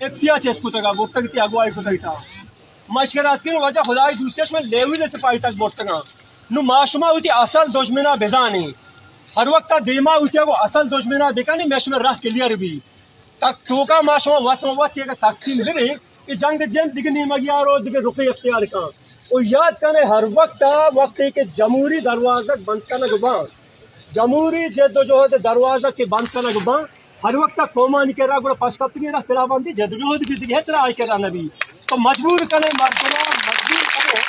F C آ چست کتگ ء برتگ، تی اگوائی کتگ تا. ما اشکر اتکن واجہ خدائی دوستیش من لیویز سپاہی تک برتگاں. نو ما شما وتی اصل دشمنا بزانیں. ہر وقت دیما وتی اگو اصل دشمنا بکنی، میں شما راہ کلیئر بی. تک توکا ما شما وت ما وت یک تقسیم ببیں، کہ جنگ جند دگہ نیمگی آ رو دگہ رخی اختیار کن. و یاد کنے ہر وقت، وقتی کہ جمہوری دروازگ بند کنگ باں، جمہوری جد و جہد دروازگ کہ بند کنگ باں، ہر وقت قومانی کرا گڑا پشکپتگی را سلاح بندی جد و جہد بیتگی، ہچ راہ کرا نبی. تو مجبور کنے مردم، مجبور کنے،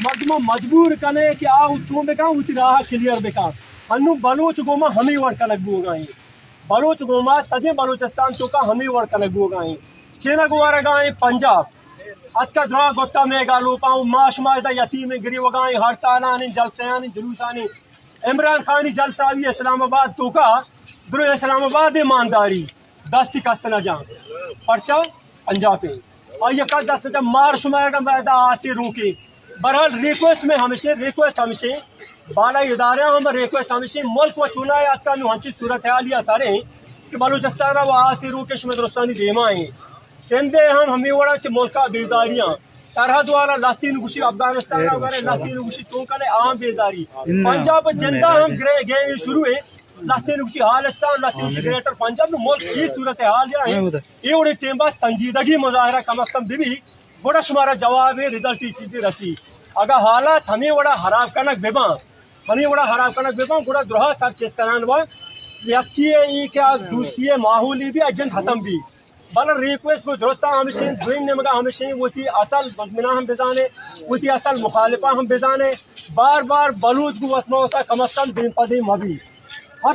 مردم مجبور کنے کہ آ چون بکن، وتی راہ کلیئر بکن. انو بلوچ گوما ہمیں وڑ کنگ بوگا ہیں. بلوچ گوما سجیں بلوچستان توکا ہمیں وڑ کنگ بوگا ہیں. چینگ ورگا ہیں پنجاب. اتکا درا گتا میگا لوپاں، ما شما ادا یتیم گریوگا ہیں، ہڑتالانی، جلسیانی، جلوسانی. عمران خانی جلسہ بھی اسلام آباد توکا، درو اسلام آباد ایمانداری دستی کست نہ جان. پرچا؟ پنجاب پہ. آئی کس دست نہ جان، مار شما اگا میدا آسی روکی. بہرحال ریکویسٹ میں ہمیشہ، ریکویسٹ ہمیشہ، بالا ادارے ہم ریکویسٹ ہمیشہ، ملک و چونا ہے اتکا نو ہنچی صورتحالی آ سارے کہ بلوچستان و آسی روکی شما درستانی دیما ہیں. سندھ ہم ہمیں وڑا چہ ملکا بیزاریاں، سرحد والا لہتین گوشی افغانستان وغیرہ لہتین گوشی چون کنے عام بیزاری. پنجاب جندا ہم گرے گیم شروع ہے، لہتین گوشی حالستان، لہتین گوشی گریٹر پنجاب، نو ملک یہ صورتحال یا ہے. یہ وڑے ٹیم با سنجیدگی مظاہرہ کم از کم ببی، گڑا شمارا جواب ہے، رزلٹ یہ چیزیں رسی. اگر حالات ہمیں وڑا خراب کنگ بباں، ہمیں وڑا خراب کنگ بباں، گڑا درہا سر چست کنان وا یکی ہے، ای کہ آ دوستی ہے، ماحولی بھی اجن ختم بھی. بلے ریکویسٹ کو درستاں ہمیشیں، دوئیں نیمگا ہمیشیں، وتی اصل دشمناں ہم بزانے، وتی اصل مخالفاں ہم بزانے. بار بار بلوچ کو وسما وسا کم از کم دیم پہ دیم مبی.